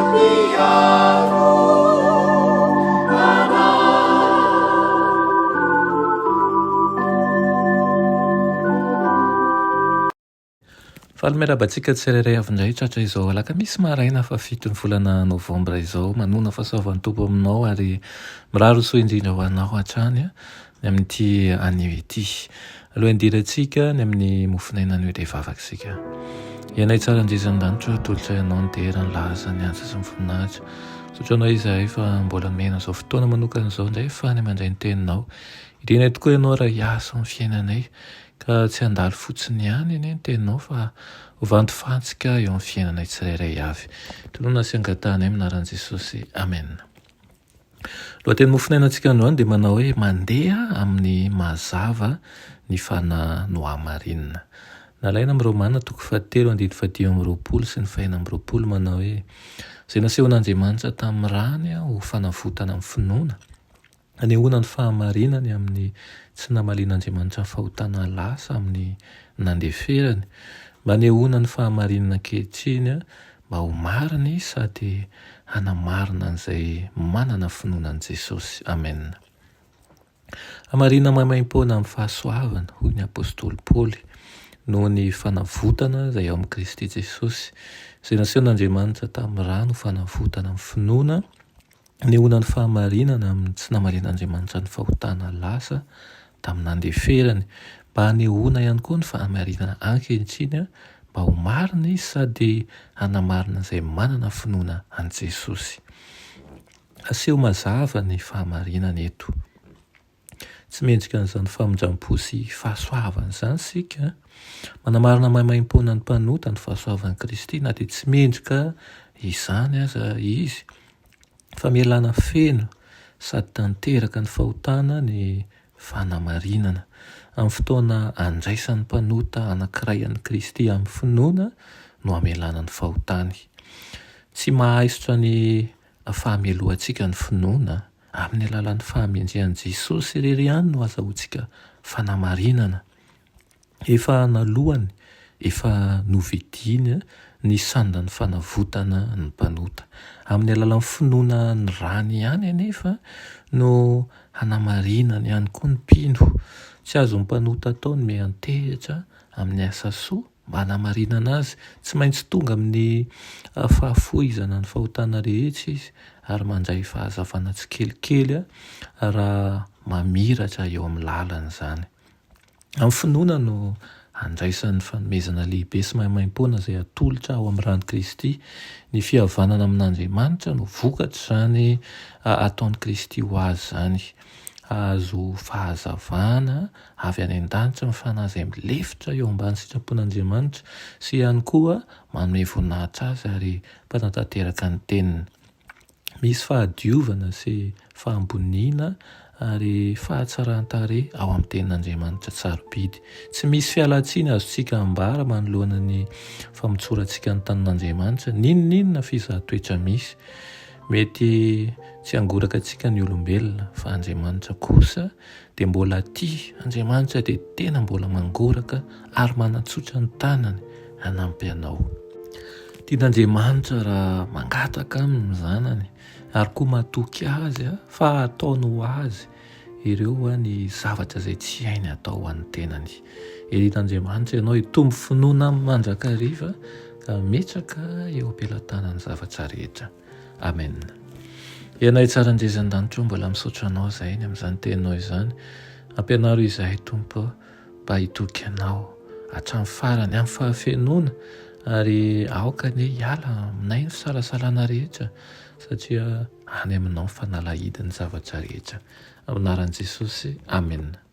Mpiaro anay. Faly miarahaba antsika tsirairay avy indray tratra izao alakamisy maraina fahafiton'ny volana novambra izao. Manona fahasoavan'ny Tompo aminao ary mirary ho soa indrindra ho anao hatrany ny amin'ity anio ity. Aloha hidirantsika ny amin'ny mofonaina anio dia hivavaka isika. Ianay tsara indrindra an-danitra, atolotray anao ny dera, ny laza, ny antsa sy ny voninahitra. Misaotra anao izahay fa mbola nomena izao fotoana manokana izao indray ahafahana mandray ny teninao. Irinay tokoa ianao raha hiasa ao amin'ny fiainanay Ka tsy handalo fotsiny ihany anie ny teninao fa ho vantofantsika eo amin'ny fiainanay tsirairay avy. Tolona sy angatahanay amin'ny anaran'i Jesosy. Amen. Lohateny mofonainantsika androany dia manao hoe mandeha amin'ny mazava ny fanahy nohamarinina. Nalaina amin'ny Romana toko fahatelo andininy fahadimy amby roapolo sy ny fahenina amby roapolo manao hoe izay nasehon'Andriamanitra tamin'ny rany ho fanavotana amin'ny finoana Hanehoana ny fahamarinany amin'ny tsy namalian'Andriamanitra ny fahotana lasa amin'ny nandeferany, mba hanehoana ny fahamarinana ankehitriny mba ho marina izy sady hanamarina an'izay manana finoana an'i Jesosy. Amena. Hamarina maimaimpoana amin'ny fahasoavana, hoy ny apostoly Paoly, noho ny fanavotana izay ao amin'i Kristy Jesosy, izay nasehon'Andriamanitra tamin'ny rany ho fanavotana amin'ny finoana, Hanehoana ny fahamarinana amin'ny tsy namalian'Andriamanitra ny fahotana lasa tamin'ny nandeferany, mba hanehoana ihany koa ny fahamarinana ankehitriny mba ho marina izy sady hanamarina izay manana finoana an'i Jesosy. Aseho mazava ny fahamarinana eto. Tsy mendrika an'izany famindram-po sy fahasoavana izany isika. Manamarina maimaimpoana ny mpanota ny fahasoavan'i Kristy na dia tsy mendrika izany aza izy. Famelana feno sady tanteraka ny fahotana ny fanamarinana. Amin'ny fotoana andraisan'ny mpanota anankiray an'i Kristy amin'ny finoana no amelana ny fahotany. Tsy mahaisotra ny fahamelohantsika ny finoana. Amin'ny alalan'ny fahamendrehan'i Jesosy irery ihany no azahoantsika fanamarinana. Efa nalohany, efa novidiany ny sandan'ny fanavotana ny mpanota. Amin'ny alalan'ny finoana ny rany ihany anefa no hanamarinany ihany koa ny mpino. Tsy azon'ny mpanota atao ny miantehitra amin'ny asa soa mba hanamarinana azy. Tsy maintsy tonga amin'ny fahafoizana ny fahotana rehetra izy ary mandray fahazavana tsikelikely raha mamiratra eo amin'ny lalany izany. Amin'ny finoana no andraisany ny fanomezana lehibe sy maimaimpoana izay atolotra ao amin'ny ran'i Kristy. Ny fihavanana amin'Andriamanitra no vokatr'izany ataon'i Kristy ho azy izany. Hahazo fahazavana avy any an-danitra ny fanahy izay milefitra eo ambany sitrapon'Andriamanitra sy ihany koa manome voninahitra azy ary mpanatanteraka ny teniny. Misy fahadiovana sy fahamboniana ary fahatsaran-tarehy ao amin'ny Tenin'Andriamanitra sarobidy. Tsy misy fialan-tsiny azontsika ambara manoloana ny famotsorantsika ny tanin'Andriamanitra, n'inon'inona fizahan-toetra misy. Mety tsy hangoraka antsika ny olombelona, fa Andriamanitra kosa dia mbola tia. Andriamanitra dia tena mbola mangoraka ary manatsotra ny tanany hanampy anao. Tian'Andriamanitra raha mangataka aminy ny zanany ary koa matoky azy fa hataony ho azy ireo ny zavatra izay tsy hainy atao ho an'ny tenany. Irin'Andriamanitra ianao hitombo finoana aminy mandrakariva ka hametraka eo am-pelatanany ny zavatra rehetra. Amen. Ianay tsara indrindra an-danitra o, mbola misaotra anao izahay ny amin'izany teninao izany. Ampianaro izahay Tompo mba hitoky anao hatramin'ny farany amin'ny fahafenoana ary aoka anie hiala aminay ny fisalasalana rehetra satria any aminao ny fanalahidin'ny zavatra rehetra. Amin'ny anaran'i Jesosy, Amena.